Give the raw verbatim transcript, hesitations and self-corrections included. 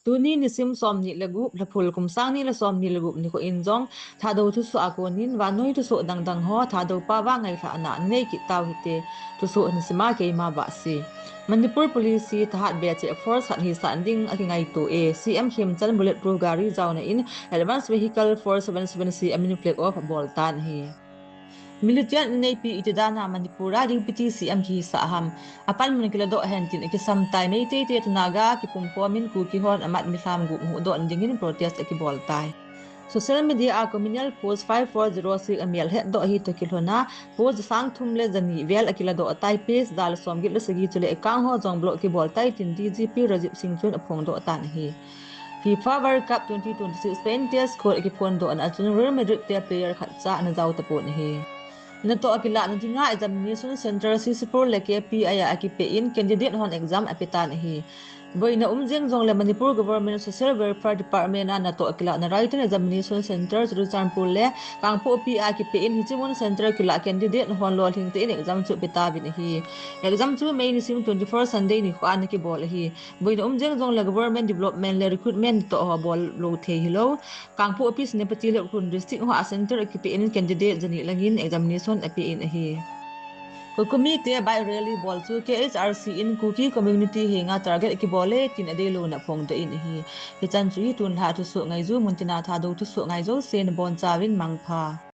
Tuni nisim somni le gup, Lhaphul kum sang ni le somni le gup nikho in jong Thadou thusoh a konin vannoi thusoh dangdang ho Thadou pao a ngailhahna nei kit tau hite. Thusoh hin sima keima Bahse. Manipur Police hi thahat becheh force khat hisah ding akingaito e. C M Khemchand bulletproof gari jaona in Advanced Vehicle four seven seven C M in flag off abol tan ahi. Militant inneipi iti dana Manipur a Deputy C M kihisah ham, apanmun kiladoh hen tin akisam tai. Meitei te toh Naga kipumkhom in Kuki hon amat milham gup huhdoh dingin protest akibol tai. Social media a communal post five four zero six amelhetdoh hi toh kilhona post sang thum le jani vel akiladoh tai. Page ja le somget le sagi chule account ho jong block kibol tai tin D G P Rajiv Singh chun aphongdoh tan ahi. FIFA World Cup twenty twenty-six Spain te score akiphondohna a chun Real Madrid te player khatcha ana jao tapon ahi. Natoh kilahna dinga examination centre sixty-four le K P I a akipeh in candidate hon exam apetan ahi. Boina um jeng jongle Manipur Government Social Welfare Department a natoh kilahna written examination centre Churachandpur le Kangpokpi a kipeh in hiche mun centre kilah candidate hon lolhing tah in exam chu apetauvin ahi. Exam chu May nisim twenty-four Sunday nikho a ana kibol ahi. Boina um jeng jongle government development le recruitment toh ho bol lou thei hilou. Kangpokpi, Senapati le Ukhrul district ho a centre akipeh in candidate jani langin examination ape in ahi. COCOMI te bike rally bol chu K H R C in Kuki community henga target kibol e tin adeilouna phongdoh in ahi. Hichan chu hi tunlha thusoh ngaiju muntina Thadou thusoh ngai jouse nabonchauvin mangpha.